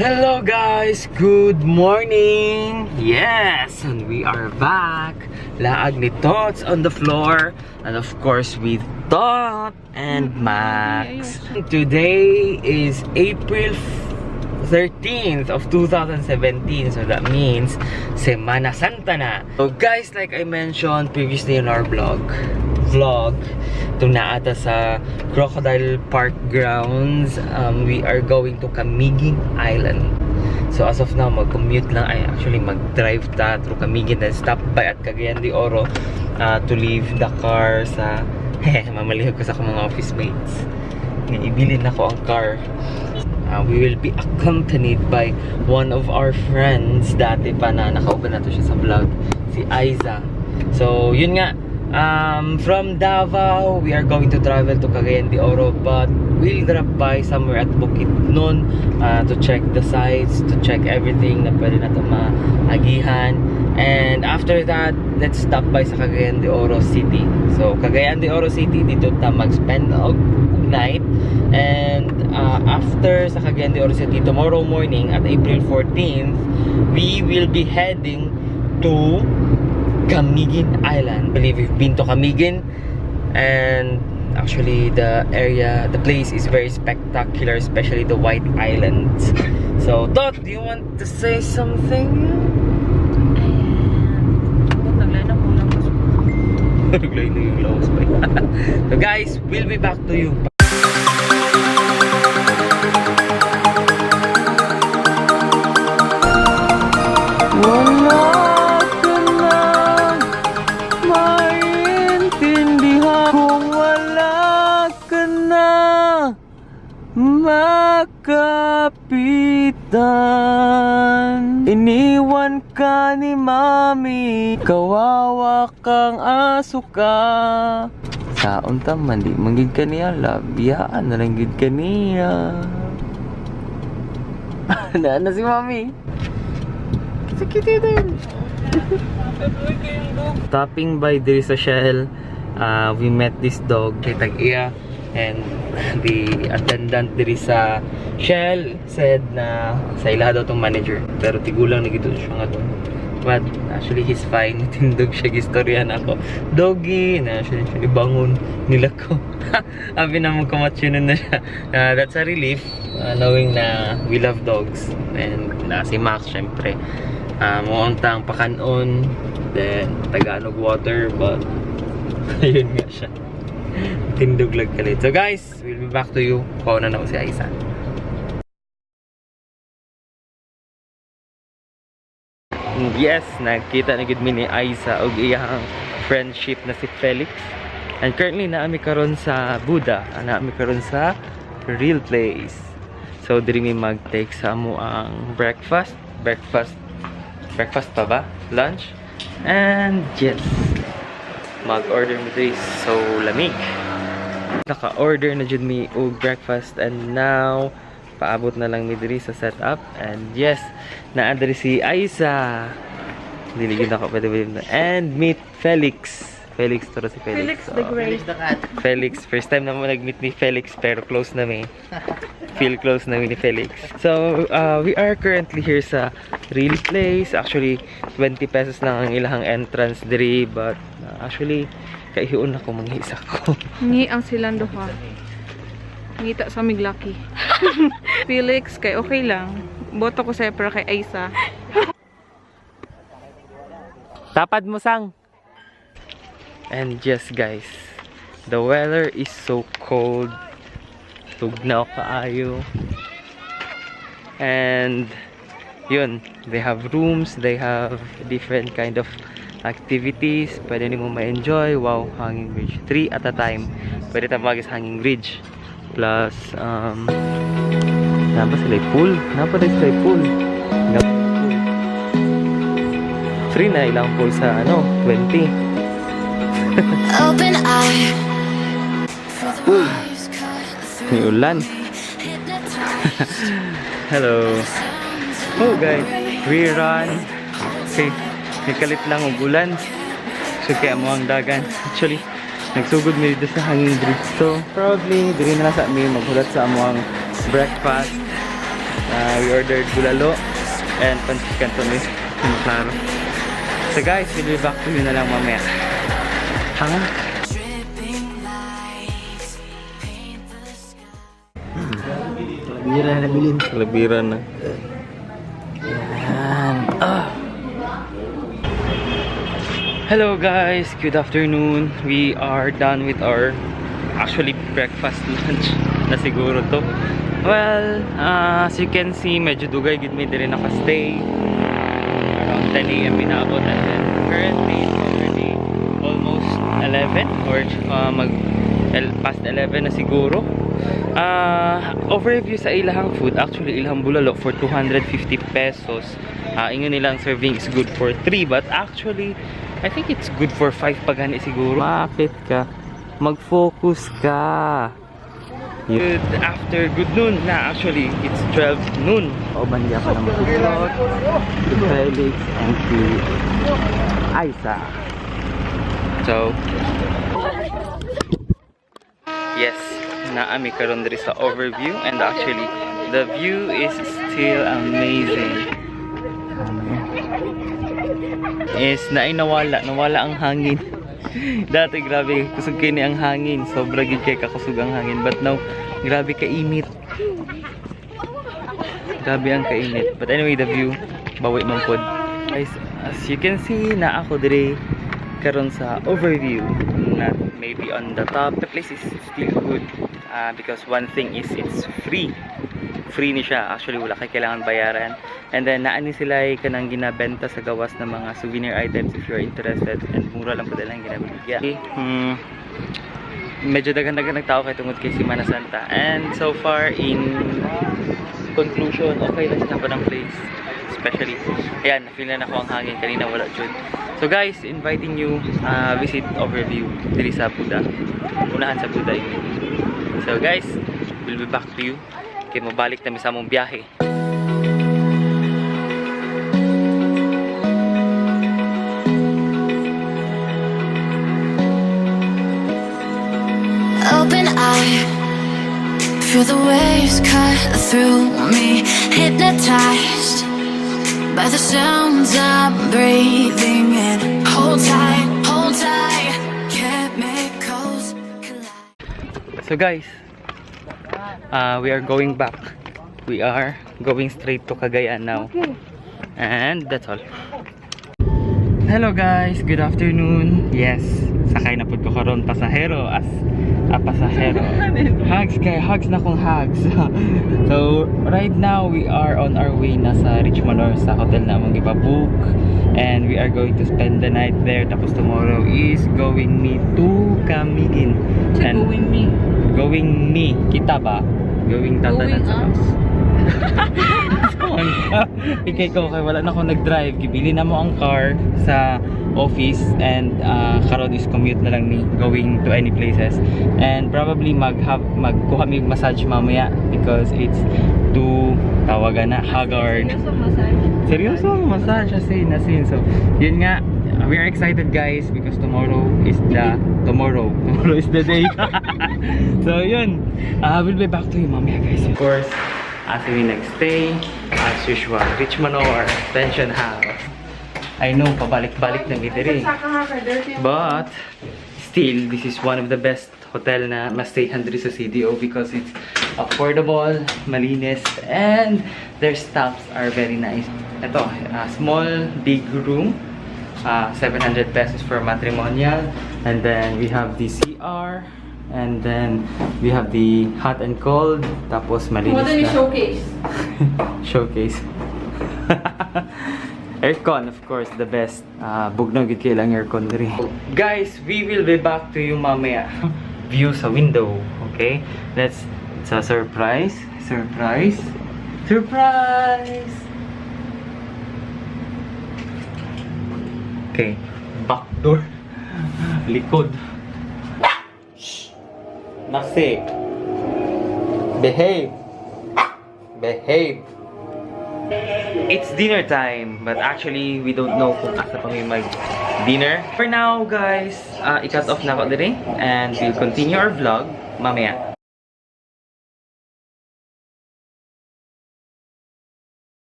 Hello guys! Good morning! Yes! And we are back! Laag ni Tots on the floor, and of course with Tot and Max. Today is April 13th of 2017. So that means Semana Santa na. So guys, like I mentioned previously in our vlog, itong naata sa Crocodile Park grounds, we are going to Camiguin Island. So as of now, mag-commute lang, ay actually mag-drive ta through Camiguin, then stop by at Cagayan de Oro to leave the car sa mamalihog ko sa akong mga office mates. Nga ibilin nako ang car. We will be accompanied by one of our friends dati pa na nakauban nato siya sa vlog, si Aiza. So yun nga, from Davao, we are going to travel to Cagayan de Oro, but we'll drop by somewhere at Bukidnon to check the sites, to check everything na pwede nato maagihan. And after that, let's stop by sa Cagayan de Oro City. So Cagayan de Oro City, dito ta mag-spend og night. And after sa Cagayan de Oro City, tomorrow morning at April 14th, we will be heading to Camiguin Island. I believe we've been to Camiguin, and actually the area, the place is very spectacular, especially the White Islands. So, Tot, do you want to say something? Naglain ako lang. Naglain na yung lawas pa. So guys, we'll be back to you. Wala ka nang maintindihan kung wala ka na makapitan. Iniwan ka ni Mami, kawawa kang aso ka. Saon ta man, di man gid ka niya love, biyaan na lang gid ka niya. Na na si Mami. Kita-kita din. Stopping by diri sa Shell, we met this dog kay tag-iya, and the attendant diri sa Shell said na sa ilaha daw tong manager, pero tigulang na gid siya nga doon. But actually he's fine. Tindog siya, gistoryahan ako. Doggy na siya, siya ibangon nila ko. Abi na mo kumatsunon na siya. That's a relief, knowing na we love dogs, and na si Max syempre. Muunta ang pakanon, then Tagalog water, but ayun nga siya. Tindog lang kalit. So guys, we'll be back to you. Kuha na ako si Aiza. Yes, nagkita na gid mi ni Aiza og iyang friendship na si Felix. And currently naami karon sa Buda, naami karon sa real place. So diri mi mag-take sa amo ang breakfast, breakfast, breakfast pa ba? Lunch? And yes, mag-order mi diri, so lamig. Naka-order na jud mi og breakfast, and now paabot na lang mi diri sa setup. And yes, naa diri si Aiza. Dili gid ako pwede pwede. And meet Felix. Felix to si Felix. Felix the Oo. Great. Felix, first time na mo nag-meet ni Felix, pero close na mi. Feel close na mi ni Felix. So, we are currently here sa real place. Actually, 20 pesos lang ang ilahang entrance diri, but actually kaihiun ako manghisa ko. Ngi ang silang duha. Ngita sa mig lucky. Felix kay okay lang. Boto ko sa'yo pero kay Aiza. Tapad mo sang. And yes guys, the weather is so cold. Tugnaw kaayo. And yun, they have rooms, they have different kind of activities. Pwede nimo ma-enjoy. Wow, hanging bridge. 3 at a time. Pwede ta mag sa hanging bridge. Plus, napa sila pool. Napa sila pool. Napa pool. Free na ilang pool sa ano, 20. Open eye. For the waves cut through May ulan. me. Hypnotized. Hello. Oh guys, we run. Okay, nagkalit lang og ulan. So kaya mo ang dagan. Actually, nagsugod mi dito sa hanging bridge. So probably diri na lang sa mi maghulat sa amo ang breakfast. We ordered bulalo and pancit canton with klaro. So guys, we'll be back to you na lang mamaya. Hangak! Dripping lights paint the sky. Bira na bilin. Kalabira na. Yan. Ah. Hello guys, good afternoon. We are done with our actually breakfast, lunch na siguro to. Well, as you can see, medyo dugay gid mi diri nakastay. Around 10 a.m. inabot and then currently it's already almost 11 or mag past 11 na siguro. Overview sa ilahang food, actually ilahang bulalo for 250 pesos. Ingon nilang serving is good for 3, but actually I think it's good for 5 pa gani siguro. Bakit ka? Mag-focus ka. Good after, good noon na actually. It's 12 noon. Kauban niya pa ng Tot, si Felix, and si Aiza. So, yes, naa mi karon diri sa overview and actually the view is still amazing. Is naay nawala, nawala ang hangin. Dati grabe, kusog kini ang hangin. Sobra gid kay kakusog ang hangin. But now, grabe kainit. Grabe ang kainit. But anyway, the view, bawi man pod. Guys, as you can see, naa ko diri karon sa overview. Not maybe on the top. The place is still good. Because one thing is it's free. Free ni siya. Actually, wala kay kailangan bayaran. And then, naa ni sila ay kanang ginabenta sa gawas ng mga souvenir items if you're interested. And mura lang po lang ginabaligya. Okay. Medyo daghan-daghan nagtao kay tungod kay Semana Santa. And so far, in conclusion, okay lang siya pa ng place. Especially, ayan, feel na nako ang hangin. Kanina wala jud. So guys, inviting you visit overview diri sa Buda. Unahan sa Buda yun. So guys, we'll be back to you. Kay mabalik na mi sa among biyahe. Open eye, feel the waves cut through me. Hypnotized by the sounds I'm breathing in. Hold tight, chemicals collide. So guys, we are going back. We are going straight to Cagayan now. And that's all. Hello guys, good afternoon. Yes, sakay na pud ko karon pasahero as a pasahero. Hugs kay hugs na kong hugs. So right now we are on our way na sa Richmond or sa hotel na among gipabook and we are going to spend the night there. Tapos tomorrow is going me to Camiguin. And Going me. Going me, kita ba? Going tatanan Going sa us. Ikay ko kay wala na ako nag-drive. Gibili na mo ang car sa office and karon is commute na lang ni going to any places. And probably mag have magkuha mi og massage mamaya because it's too tawagan na haggard. Seryoso massage? Seryoso, massage as in, as in. So, yun nga, we are excited guys because tomorrow is the tomorrow. Tomorrow is the day. So, yun. We'll be back to you mamaya guys. Of course, as we nag-stay, as usual, Rich Manor, Pension House. I know, pabalik-balik na mi diri. Saka nga kay dirty. But, still, this is one of the best hotel na ma-stayhan diri sa CDO because it's affordable, malinis, and their staffs are very nice. Ito, a small, big room, 700 pesos for matrimonial. And then we have the CR, and then we have the hot and cold, tapos malinis Mo ni na. Showcase. Showcase. Aircon, of course, the best. Bugnaw gid kay lang aircon diri. Guys, we will be back to you mamaya. View sa window, okay? Let's It's a surprise. Surprise. Surprise! Okay, back door. Likod. Shh. Maxi. Behave. Behave. It's dinner time, but actually, we don't know kung asa pa may mag-dinner. For now, guys, i-cut off na ko diri and we'll continue our vlog mamaya.